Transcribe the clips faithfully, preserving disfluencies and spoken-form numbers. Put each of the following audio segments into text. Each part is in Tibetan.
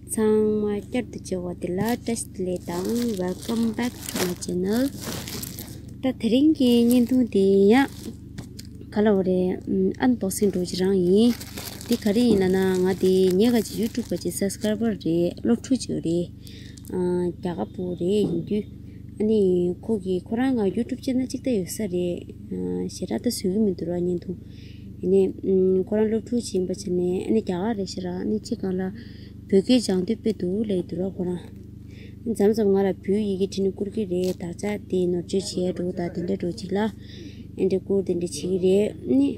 ཚང་མ་བསྐྱར་དུ་མཇལ་བ་དེ་ལ་བཀྲ་ཤིས་བདེ་ལེགས་དང་། Welcome back to my channel. ད་དེ་རིང་གི་བརྙན་ཐུང་དེ་ཡང་ག་ལབ་དགོས་རེད། ཨམ་ཨན་བོག་སིང་འདྲ་བོ་ཅིག་རང་ཡིན། འདི་ག་རེ་ཡིན་ལབ་ན། ང་དེ་ངའི་ག་ཅིག་ཡུ་ཊུབ་ག་ཅིག་སབ་སི་ཀ་རའི་བར་རེད། སློབ་ཕྲུག་ཅིག་ཡོད་རེད། ཨ། རྒྱ་གར་བུ་རེད། ཡིན་དུས་ཨ་ནི་ཁོ་གིས་ཁོ་རང་ང་ཡུ་ཊུབ་ཅེ་ནལ་གཅིག་ད་ཡོད་ས་རེད། ཨ། ཞེ་དྲག་ད་བཟོ་གི་མི་འདུག་ར་བརྙན་ཐུང་། ཡིན་ནའི་ཨ་ཁོ་རང་སློབ་ཕྲུག་ཅིག་ཡིན་པ་བྱས་ནས་ཨ་ནི་རྒྱ་གར་རེད་ཤག་ར། ཨ་ནི་ཅིག་གང་ལ་བོད་སྐད་སྦྱང་འདོད་དཔེ་འདུག་ལབ་ཀྱི་འདུག་ར་ཁོ་རང་། མཚམས་མཚམས་ང་ལ་བོད་ཡི་གེ་བྲིས་ནས་བསྐུར་གྱི་རེད། དག་ཆ་དེ་ནོར་བཅོས་བྱས་འགྲོ་དང་དེ་འདྲ་འགྲོ་ཅིག་ལ་ཨེ་འདྲ་བསྐུར་དེ་འདྲ་བྱེད་ཀྱི་རེད། ཨ་ནི་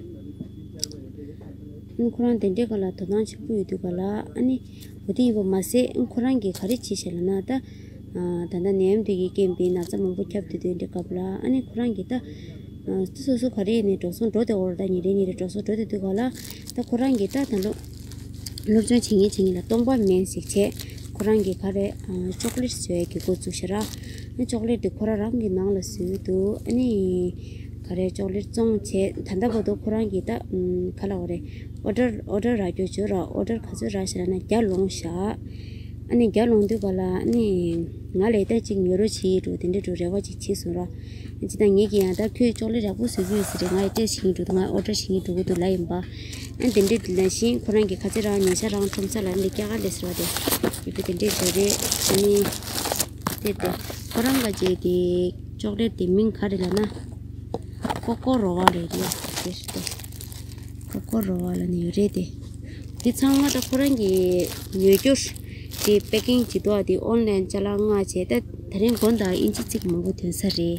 ཨ་ནི་ཁོ་རང་དེ་འདྲའི་སྒང་ལ་དོ་སྣང་ཆེན་པོ་ཡོད་དུས་སྒང་ལ། ཨ་ནི་འོ་དེ་ཡིན་པ་མ་ཟད་ཨ་ནི་ཁོ་རང་གིས་ག་རེ་བྱས་བྱས་ལབ་ན། ད་ཨ་ད་ལྟ་ནད་ཡམས་འདི་གི་རྐྱེན་པས་ན་ཚ་མང་པོ་ཁྱབ་བསྡད་དུས་འདྲ་སྐབས་ལ། ཨ་ནི་ཁོ་རང་གིས་ད་ཨ་སོ་སོ་ག་རེ་ཡིན་ནའི་འགྲོ་སོང་འགྲོ་བསྡད་ཡོད་རེད། ད་ཉིན་རེ་ཉིན་རེ་འགྲོ་སོང་འགྲོ་བསྡད་དུས་སྒང་ལ། ད་ཁོ་རང་གིས་ད་ད་ལོ་སློབ་སྦྱོང་བྱེད་མཁན་བྱེད་མཁན་ལ་སྟོང་པ་མིན་ཟེར་བྱས། ཁོ་རང་གིས་ག་རེ་ཨ་ཅོག་ལེཊ་བཟོ་ཡས་ཀྱི་འགོ་བཙུགས་ཤག་ར། ཨ་ཅོག་ལེཊ་དེ་ཁོ་རང་རང་གི་ནང་ལ་བཟོས་འདུག་ཨ་ནི་ག་རེ་ཅོག་ལེཊ་བཙོང་བྱས། ད་ལྟ་བར་དུ་ཁོ་རང་གིས་ད་ཨམ་ག་ལབ་དགོས་རེད། ཨོ་ཌར་ཨོ་ཌར་རག་རྒྱུ་བྱོས་ར། ཨོ་ཌར་ག་ཚོད་རག་ཤག་ལབ་ན་བརྒྱ་ལོངས་ཤག་ཨ་ནི་བརྒྱ་ལོངས་དུས་སྒང་ལ་ཨ་ནི་ང་ལ་ད་ཅིག་ཉོ་རོགས་བྱེད་འགྲོ་དེ་འདྲ་འགྲོ་རེ་བ་ཅིག་བྱས་སོང་ར། ཅི་ད་ངེད་ཀྱིས་ཡང་ད་ཁྱོད་ཅོག་ལེཊ་ཡག་པོ་བཟོ་གི་ཡོད་ཟེར་རེད། ང་ཡི་སྤྲད་བྱེད་ཀྱི་འགྲོ་འདུག་ང་ཨོ་ཌར་བྱེད་ཀྱི་འགྲོ་གི་འདུག་ལབ་ཡིན་པ། ཨ་དེ་འདྲ་དེ་ནང་བཞིན་ཁོ་རང་གིས་ག་ཚོད་རག་ཉོ་ཆ་རང་ཁྲོམ་ས་ལ་འདི་སྐྱ་ཀ་ལས་ཟེར་བ་དེ་ཡོད་པ་དེ་འདྲས་བཟོས་རེད། ཨ་ནི་དེ་དེ་ཁོ་རང་ག་ཅེ་དེ་ཅོག་ལེཊ་དེ་མིང་ག་རེ་ལབ་ན། ཀོ་ཀོ་རོ་བ་རེད་རེད། དེ་རེད་དེ། ཀོ་ཀོ་རོ་བ་ལབ་ནི་ཡོད་རེད་དེ། དེ་ཚང་མ་ད་ཁོ་རང་གིས་ཉོ་རྒྱུར་དེ་པེ་ཀིང་བྱེད་དུས་དེ་ཨོན་ལན་ཅ་ལག་མངགས་བྱས། ད་དེ་རིང་དགོང་དག་ཨིན་ཇི་ཚིག་མང་པོ་ཐོན་ས་རེད།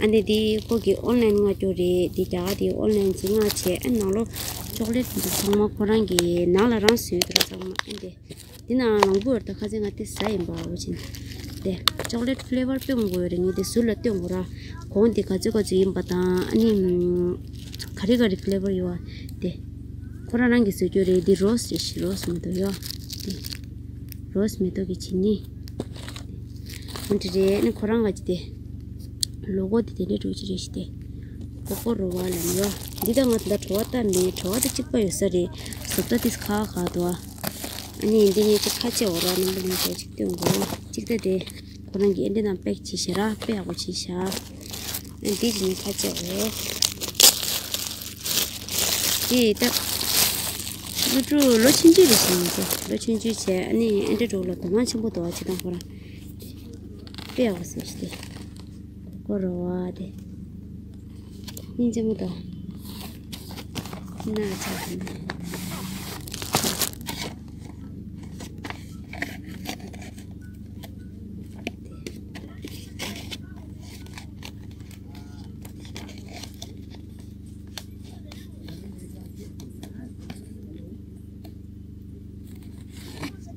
ཨ་ནི་དེ་ཁོ་གིས་ཨོན་ལན་མངགས་རྒྱུ་རེད། དེ་རྒྱ་གར་དེ་ཨོན་ལན་ཅིག་མངགས་བྱས། ཨ་ནང་ལོགས་ཅོག་ལེཊ་འདི་ཚང་མ་ཁོ་རང་གིས་ནང་ལ་རང་བཟོས་འདུག་ར་ཚང་མ། ཨ་དེ་འདི་ནང་མང་པོ་ཡོད་རེད། ད་ཁ་སང་ང་དེ་ཟ་ཡིན་པ། འོ་བྱས་ནས་དེ་ཅོག་ལེཊ་ཕི་ལེ་ཝར་སྟོན་དགོས་ཡོད་རེད། ངས་དེ་ཟུར་ལ་སྟོན་དགོས་ར། གོང་དེ་ག་ཚོད་ག་ཚོད་ཡིན་པ་དང་། ཨ་ནི་ག་རེ་ག་རེ་ཕི་ལེ་ཝར་ཡོད་པ་དེ་ཁོ་རང་རང་གིས་བཟོས་རྒྱུ་རེད། འདི་རོ་སི་རེད་ཤག་རོ་སི་མེ་ཏོག་ཡོད་དེ། རོ་སི་མེ་ཏོག་གི་བྱེད་སྙིང་འདི་རེད། ཨ་ནི་ཁོ་རང་ག་ཅིག་དེ་ལོ་གོ་དེ་དེ་འདྲའི་འདྲ་བོ་ཅིག་རེད་ཤག་དེ་ཀོ་ཀོ་རོ་བ་ལབ་ནི་ཡོད། འདི་ད་ང་ད་ལྟ་བྲོ་བ་བཏབ་མེད། བྲོ་བ་དེ་གཅིག་པ་ཡོད་ས་རེད། བཟོ་ལྟ་དེ་ཁག་ཁག་འདུག་ཨ་ནི་འདི་ངས་ཅིག་ཁ་ཕྱེ་འོ་ར། རྣམ་པ་ལྷན་རྒྱས་ཅིག་སྟོན་དགོས། གཅིག་ད་དེ་ཁོ་རང་གིས་ཨེ་འདྲ་ནང་པེག་བྱས་ཤག་ར། དཔེ་ཡག་པོ་བྱས་ཤག་ཨ་འདི་ཅིག་ངས་ཁ་ཕྱེ་འོ། དེ་ད་སློབ་ཕྲུག་ལོ་ཆུང་ཆུང་རེད་ཤག་ཡིན་ཚེ་ལོ་ཆུང་ཆུང་བྱས། ཨ་ནི་ཨེ་འདྲ་འདྲ་བོ་ལ་དོ་སྣང་ཆེན་པོ་འདུག་ཨ་བྱེད་སྟངས་ཁོ་རང་དཔེ་ཡག་པོ་བཟོས་ཤག་དེ་ཀོ་ཀོ་རོ་བ་དེ། སྙིང་རྗེ་མོ་དང་། སྣ་ཚོགས་ཡིན།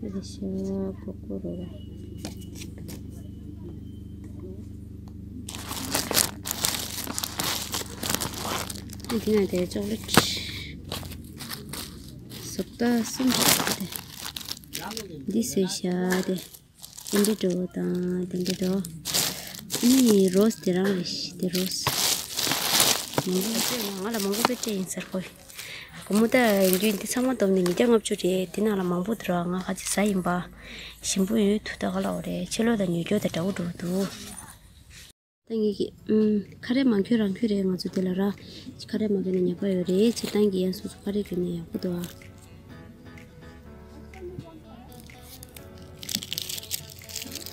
ཨ་ལེ་ཤ་ཀོ་ཀོ་རོ་ར། ཨ་དེ་ན་དེ་ཅོག་ལེཊ་བཟོ་ལྟ་གསུམ་དེ་འདི་བཟོས་ཤག་དེ་འདི་འདྲ་བོ་དང་དེ་འདྲ་འདྲ་བོ། ཨ་ནི་རོ་སི་དེ་རང་རེད་ཤག་དེ་རོ་སི་མང་པོ་སྤྲད་ན། ང་ལ་མང་པོ་དཔེ་སྤྲད་ཡིན་ཟེར་ཁོ། སྒོར་མོ་ད་རྒྱུན་འདི་ཚང་མ་བསྡོམས་ནས་ཉིས་བརྒྱ་ལྔ་བཅུ་རེད། འདི་ནང་ལ་མང་པོ་འདུག་ར། ང་ཁ་ཅིག་ཟ་ཡིན་པ། ཞིམ་པོ་ཡོད་འདུག་ད་ག་ལབ་དགོས་རེད། ཕྱི་ལོགས་དང་ཉོ་རྒྱུ་དང་འདྲ་བོ་འདྲ་བོ་འདུག་ད་ངེད་ཀྱི་ཨུམ། ཁ་རས་མ་གྱོན་རང་གྱོན་རེད། ང་ཚོ་འདི་ལ་ར། ཁ་རས་མ་གྱོན་ན་ཉེས་པ་ཡོད་རེད། སྤྱིར་བཏང་གི་ཡང་སོ་སོ་ཁ་རས་གྱོན་ན་ཡག་པོ་འདུག་ཨ།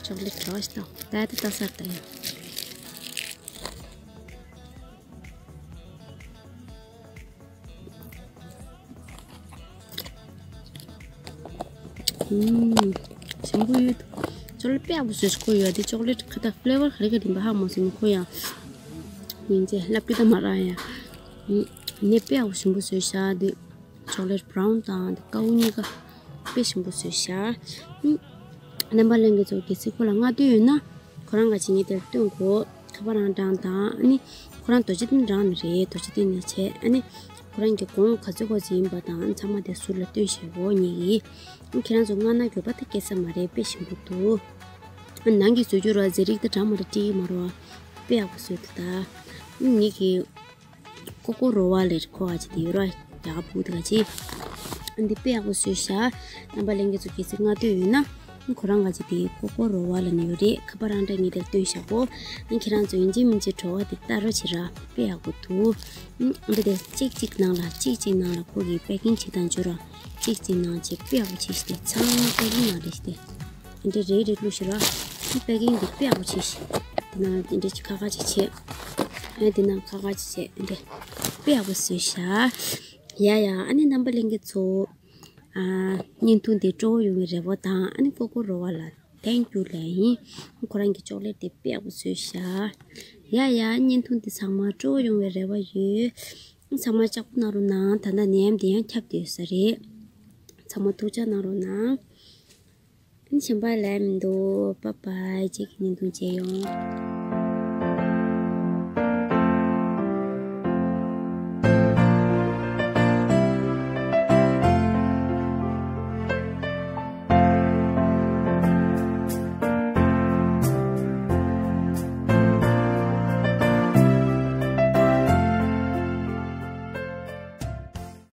ཅོག་ལེཊ་གྲོགས་ཤིག་དང་ད་ལྟ་ལྟ་སར་ལྟ་ཡིན། ཨུམ། ཞིམ་པོ་ཡོད། ཅོག་ལེཊ་དཔེ་ཡག་པོ་བཟོས་ཤག་ཁོ་ཡོད་དེ། ཅོག་ལེཊ་ག་ད་ཕི་ལེ་ཝར་ག་རེ་ག་རེ་ཡིན་པ་ཧ་གོ་མ་སོང་། ཁོ་ཡང་ཡིན་ཚེ་ལབ་ཀྱི་ད་མ་རག་ཡ། ཨུམ། ནས་དཔེ་ཡག་པོ་ཞིམ་པོ་བཟོས་ཤག་དེ་ཅོག་ལེཊ་བྷ་རའུན་དང་དེ་ཀའུ་གཉིས་ཀ་དཔེ་ཞིམ་པོ་བཟོས་ཤག་ཨུམ། རྣམ་པ་ལྷན་རྒྱས་ཚོ་གལ་སྲིད་ཁོ་ལ་མངགས་འདོད་ཡོད་ན། ཁོ་རང་ག་ཅིག་ངས་དེར་སྟོན་གོ། ཁ་པར་རང་བགྲང་དང་། ཨ་ནི་ཁོ་རང་རྡོ་རྗེ་གདན་རང་ནས་རེད། རྡོ་རྗེ་གདན་ནས་བྱས། ཨ་ནི་ཁོ་རང་གི་གོང་ག་ཚོད་ག་ཚོད་ཡིན་པ་དང་ཚང་མ་དེ་ཟུར་ལ་སྟོན་ཤེས་གོ་ངེད་ཀྱིས། ཨ་ཁྱེད་རང་ཚོ་མངགས་ན་འགྱོད་པ་ད་སྐྱེ་ས་མ་རེད། དཔེ་ཞིམ་པོ་འདུག་ཨ་ནང་གི་བཟོ་རྒྱུ་ར་ཟས་རིགས་ད་གྲང་མ་རེད། སྐྲི་གི་མ་རེད་བ། དཔེ་ཡག་པོ་བཟོས་འདུག་ད། ཨ་ངེད་ཀྱིས་ཀོ་ཀོ་རོ་བ་ལེར་ཁོ་ཨ་ཅེ་དེ་ཡོད་ར། རྒྱ་གར་བུ་དེ་ག་ཅི། ཨ་འདི་དཔེ་ཡག་པོ་བཟོས་ཤག་རྣམ་པ་ལྷན་རྒྱས་ཚོ་གལ་སྲིད་སྔ་དུས་ཡོད་ན། ཁོ་རང་ག་ཅིག་དེ་ཀོ་ཀོ་རོ་བ་ལ་ནི་ཡོད་རེད། ཁ་པར་རང་འདྲ་ངེས་དེར་སྟོན་བཞག་གོ་ཨ་ཁྱེད་རང་ཚོ་ཡིན་གཅིག་མིན་གཅིག་བྲོ་བ་དེ་ལྟ་རོགས་བྱེད་ར། དཔེ་ཡག་པོ་འདུག་ཨ་འདི་དེ་གཅིག་གཅིག་ནང་ལ་གཅིག་གཅིག་ནང་ལ་ཁོ་གི་པེ་ཀིང་བྱེད་སྟངས་བྱོས་ར། གཅིག་གཅིག་ནང་གཅིག་དཔེ་ཡག་པོ་བྱས་ཤག་དེ་ཚང་མ་པེ་ཀིང་ནང་རེད་ཤག་དེ། ཨ་འདི་རེ་རེ་བླུགས་ཤིག་ར། པེ་ཀིང་འདི་དཔེ་ཡག་པོ་བྱས་ཤག་དེ་ནང་འདི་འདྲ་ཅིག་ཁ་ཁ་ཅིག་བྱས། ཨ་འདི་ནང་ཁ་ཁ་ཅིག་བྱས། ཨ་འདི་དཔེ་ཡག་པོ་བཟོས་ཤག་ཡ་ཡ། ཨ་ནི་རྣམ་པ་ལྷན་རྒྱས་ཚོ། ཨ་བརྙན་ཐུང་འདི་སྤྲོ་བོ་ཡོང་བའི་རེ་བ་དང་ཨ་ནི་ཀོ་ཀོ་རོ་བ་ལ་ཐེང་ཀྱུ་ལབ་ཡིན། ཁོ་རང་གི་ཅོག་ལེ་ཊི་དེ་དཔེ་ཡག་པོ་བཟོས་ཤག་ཡ་ཡ། བརྙན་ཐུང་འདི་ཚང་མ་སྤྲོ་བོ་ཡོང་བའི་རེ་བ་ཡོད། ཚང་མ་ལྕགས་པོ་གནང་རོགས་གནང་། ད་ལྟ་ནད་ཡམས་འདི་ཡང་ཁྱབ་བསྡད་ཡོད་ས་རེད། ཚང་མ་ཐུགས་ཅག་གནང་རོགས་གནང་། ཨ་ནི་གཞན་པ་ལབ་མི་འདུག Bye bye། གཅིག་གི་བརྙན་ཐུང་མཇལ་ཡོང་།